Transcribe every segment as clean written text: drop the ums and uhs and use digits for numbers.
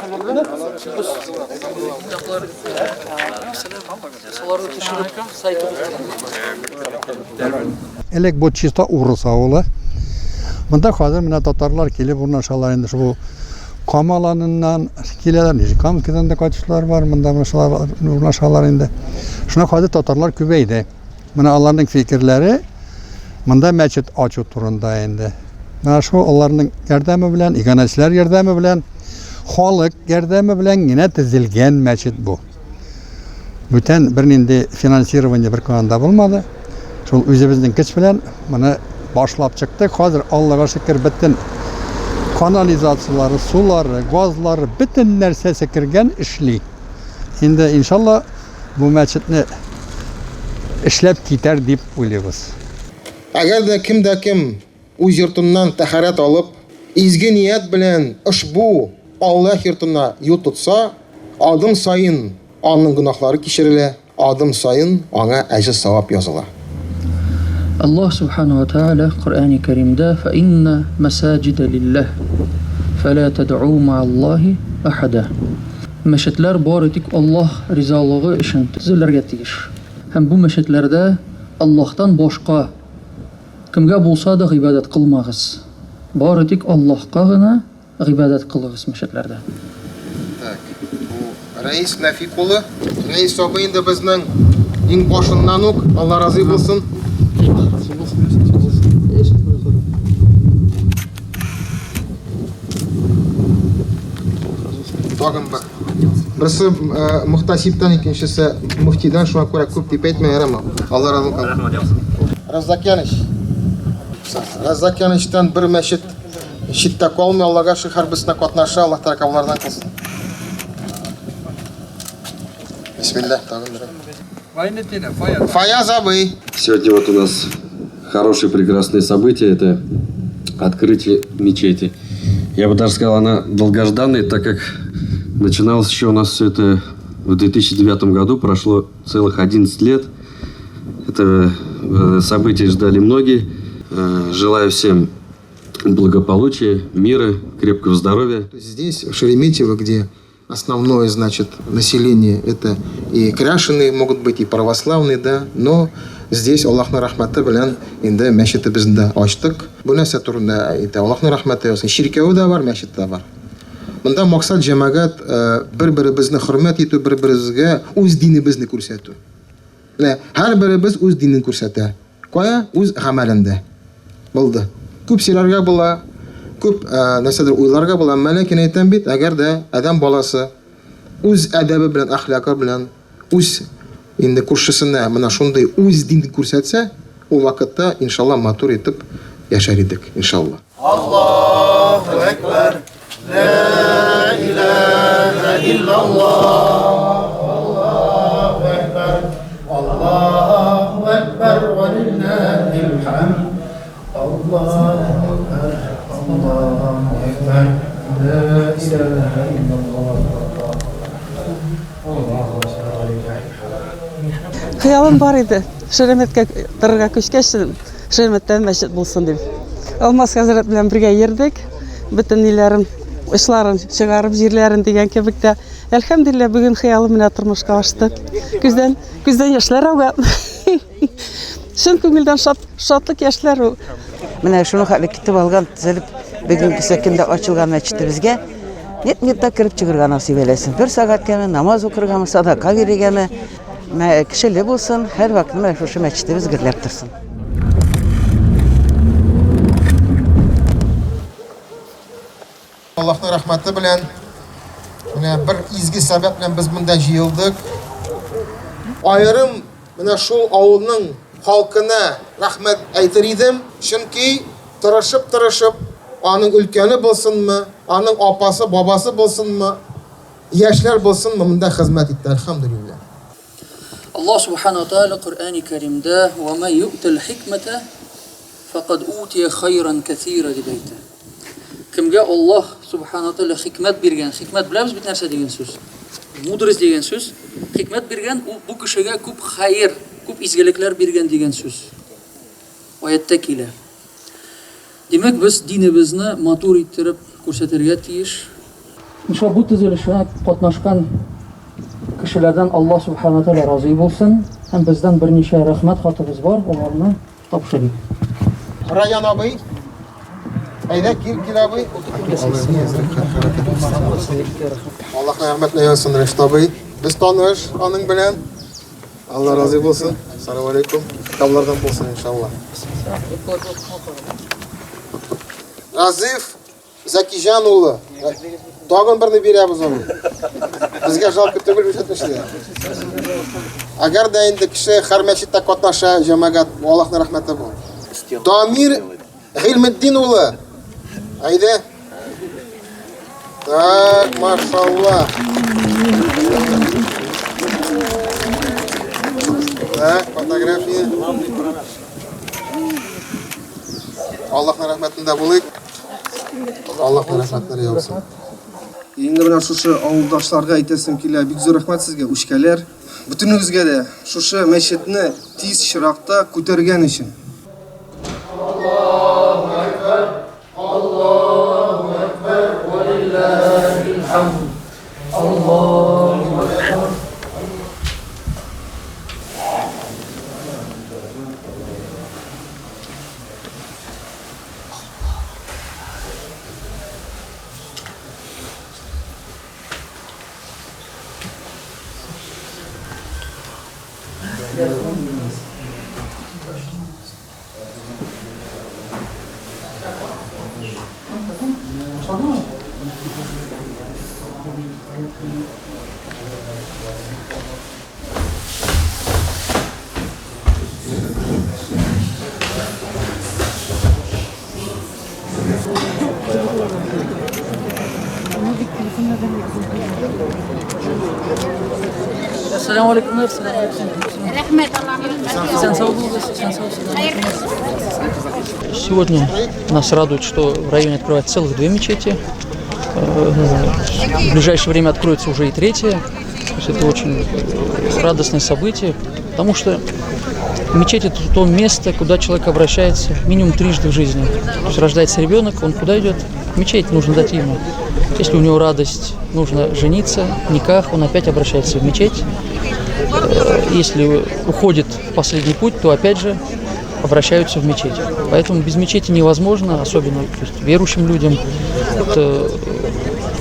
Без китаплар, шуларны төшереп сайтыбызга. Элек бу чиста урыс авылы. Монда хәзер менә татарлар килеп урнашалар инде шул Кама аланыннан киләләр, Нижнекамскидан да кайтучылар бар, монда менә шулар урнашалар инде. Шуңа хәзер татарлар күбәйде. Менә аларның фикерләре монда мәчет ачу турында инде. Менә шул аларның ярдәме белән, иганәчеләр ярдәме белән, халык ярдәме белән генә төзелгән мәчет бу. Бүтән бернинди финансирование бер каян да булмады. Шул үзебезнең көч белән моны башлап чыктык. Хәзер Аллага шөкер, бөтен канализацияләре, сулары, газлары, бөтен нәрсәсе кергән, эшли. Инде иншалла бу мәчетне эшләп китәр дип уйлыйбыз. Әгәр дә кем дә кем үз йортыннан тәһарәт алып, изге ният белән ошбу Аллаһ йортына юл тотса, адым саен аның гөнаһлары кичерелә, адым саен аңа әҗер-савап языла. Аллаһ Сүбхәнәһү вә Тәгалә Коръәни Кәримдә, Фә иннә мәсаҗидә лилләһ, фәлә тәдгу мәаллаһи әхәдә. Мәчетләр бары тик Аллаһ ризалыгы өчен төзелергә тиеш. Һәм бу мәчетләрдә Аллаһтан башка кемгә булса да гыйбадәт кылмагыз. Бары тик Аллаһка гына гыйбадәт кылыгыз мәчетләрдә. Так, бу Рәис Нәфик улы. Рәис абый инде безнең иң башыннан ук, Алла разый булсын. Тагын бер. Берсе э, мөхтәсибтән, икенчесе мөфтидән, шуңа күрә күп дип әйтмә, ярама. Алла разый булсын. Раззакяныч. Раззакянычтан бер мәчет читтә калмый, Аллага шөкер, һәрберсенә катнаша, Аллаһ Тәгалә кабуллардан кылсын. Бисмилләһ, тагын бер. Фаяз абый. Сегодня вот у нас хорошее, прекрасное событие, это открытие мечети. Я бы даже сказал, она долгожданная, так как начиналось еще у нас все это в 2009 году, прошло целых 11 лет. Это событие ждали многие. Желаю всем благополучия, мира, крепкого здоровья. Здесь, в Шереметьево, где основное, значит, население, это и кряшены могут быть, и православные, да, но здесь Аллаһның рәхмәте белән инде мәчетебезне дә ачтык. Бу нәрсә турында әйтә? Аллаһның рәхмәте булсын. Чиркәве дә бар, мәчет тә бар. Монда максат җәмәгать бер-беребезне хөрмәт итү, бер-беребезгә үз динебезне күрсәтү. Менә һәрберебез үз динен күрсәтә. Кая? Үз гамәлендә. Булды. Күп сөйләргә була, күп нәрсәдер уйларга була, әмма ләкин әйтәм бит, әгәр дә адәм баласы үз әдәбе белән, әхлакы белән, үз инде күршесенә менә шундый үз динен күрсәтсә, ул вакытта, иншалла, матур итеп яшәр идек, иншалла. Аллаһу әкбәр, лә иләһә иллаллаһ, Аллаһу әкбәр, Аллаһу әкбәр, вә лиллаһил хәмд, Аллаһу әкбәр, Аллаһу әкбәр, лә иләһә иллаллаһ, Аллаһу әкбәр, вә лиллаһил хәмд. Хыялым бар иде, Ширәмәткә торырга күчкәч, Ширәмәттә мәчет булсын дип. Алмаз хәзрәт белән бергә йөрдек. Бөтен ниләрен, очларын чыгарып, җирләрен дигән кебек тә. Әлхәмдүлилләһ, бүген хыялым менә тормышка ашты. Күздән, күздән яшьләр ага. Чын күңелдән шат, шатлык яшьләр ул. Менә шуның хәтле көтеп алган, төзелеп, бүгенгесе көндә ачылган мәчетебезгә нет-нет тә кереп чыгырга насыйп әйләсен. Бер сәгатькәме, намаз укыргамы, садака бирергәме, кешеле булсын, һәрвакыт менә шушы мәчетебез гөрләп торсын. Аллаһның рәхмәте белән менә бер изге сәбәп белән без монда җыелдык. Аерым менә шул авылның халкына рәхмәт әйтер идем, чөнки тырышып-тырышып, аның өлкәне булсынмы, аның апасы, бабасы булсынмы, яшьләр булсынмы, монда хезмәт итте, әлхәмдүлилләһ. Аллаһ Субхана ва Тааля Коръәни Кәримдә, Ва мә юътәл хикмәтә фәкад утия хайран кәсира дип әйтә. Кемгә Аллаһ Субхана ва Тааля хикмәт биргән, хикмәт беләбез бит нәрсә дигән сүз. Мудрость дигән сүз. Хикмәт биргән, ул бу кешегә күп хәер, күп изгелекләр биргән дигән сүз. Аятьтә килә. Димәк, без динебезне матур иттереп күрсәтергә тиеш. Иншалла, бу төзелешенә катнашкан кешеләрдән Аллаһ Субхана Тәгалә разый булсын һәм бездән берничә рәхмәт хатыбыз бар, аларны тапшырыйк. Раян абый, әйдә, кил, кил абый. Аллаһ рәхмәтенә язсын, Рәшит абый. Без таныш аның белән. Алла разый булсын. Ассаламу алейкум. Китаплардан булсын, иншалла. Разиф Зәкиҗан улы. Тагын берне бирәбез аны. Безгә жалко түгел бит эшләр. Әгәр дә инде кеше һәр мәчеттә катнаша, җәмәгать, Аллаһның рәхмәте бу. Дамир Гыйльметдин улы. Әйдә. Так, машалла. Так, фотография. Аллаһның рәхмәтендә булыйк. Аллаһның рәхмәтләре яусын. Инде менә шушы авылдашларга әйтәсем килә, бик зур рәхмәт сезгә, үчкәләр. Бөтенегезгә дә шушы мәчетне тиз чиракта күтәргән өчен. Аллаһу әкбәр, Аллаһу әкбәр, вәлиллаһил хамд. Аллаһу әкбәр. Ассаламу алейкум. Рәхмәт, Исән сау булыгыз, исән сау. Сегодня нас радует, что в районе открывают целых две мечети. В ближайшее время откроется уже и третья. То есть это очень радостное событие, потому что мечеть – это то место, куда человек обращается минимум трижды в жизни. То есть рождается ребенок, он куда идет? В мечеть, нужно дать имя. Если у него радость, нужно жениться, никах, он опять обращается в мечеть. Если уходит в последний путь, то опять же обращаются в мечеть. Поэтому без мечети невозможно, особенно, то есть, верующим людям. Это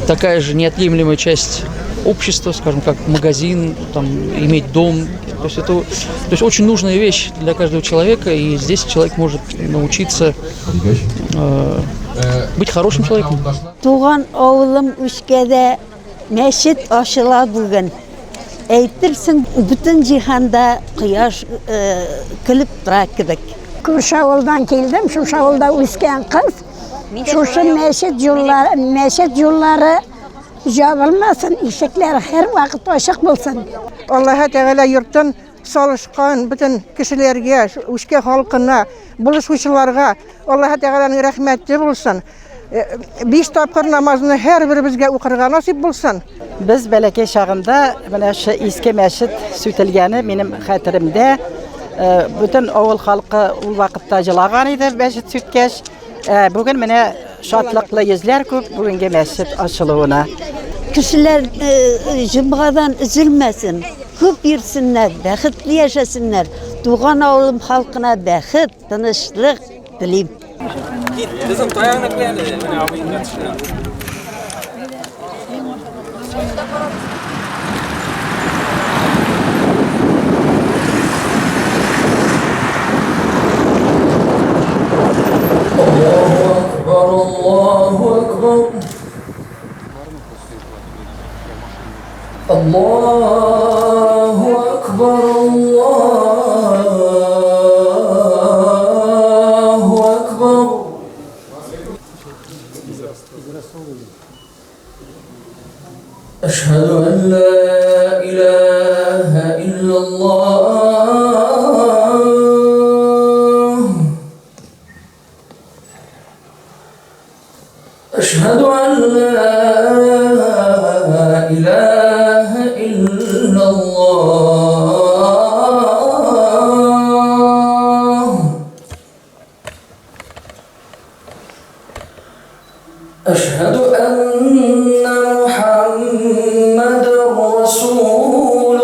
такая же неотъемлемая часть общества, скажем, как магазин, там, иметь дом. То есть это, то есть очень нужная вещь для каждого человека, и здесь человек может научиться быть хорошим человеком. Туган авылым Үчкәдә мәчет ачыла бүген. Әйтерсең, бөтен җиһанда кояш көлеп тора кебек. Күрше авылдан килдем, шушы авылда үскән кыз. Шушы мәчет юллары, мәчет юллары ябылмасын, ишекләр һәрвакыт ачык булсын. Аллаһы Тәгалә йортын салышкан бөтен кешеләргә, Үчкә халкына, булышучыларга Аллаһы Тәгаләнең рәхмәте булсын. Биш тапкыр намазны һәрберебезгә укырга насыйп булсын. Без бәләкәй чагында менә шушы иске мәчет сүтелгәне минем хәтеремдә. Бөтен авыл халкы ул вакытта җылаган иде мәчет сүткәч. Бүген менә шатлыклы йөзләр күп бүгенге мәчет ачылуына. Кешеләр җомгадан өзелмәсен, күп йөрсеннәр, бәхетле яшәсеннәр. Туган авылым халкына бәхет, тынычлык телим. Кит, кызым, таягыңны куй әле. Менә абыеңга төшенә. Аллаһу акбар, Аллаһу акбар. Аллаһу акбар, Аллаһу акбар. Әшһәду ан ла илаһа иллаллаһ. Әшһәду ан ла илаһа иллаллаһ. Әшһәду Әшһәду әннә Мухәммәдәр Расулуллаһ.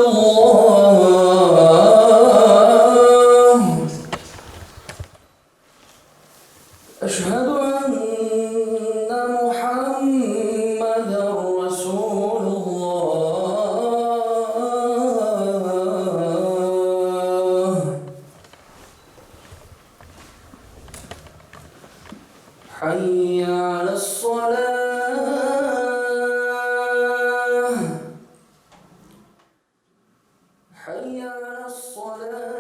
Әшһәду әннә Мухәммәдәр Расулуллаһ. Хәйя галәс-салаһ. Хәйя галәс-салаһ.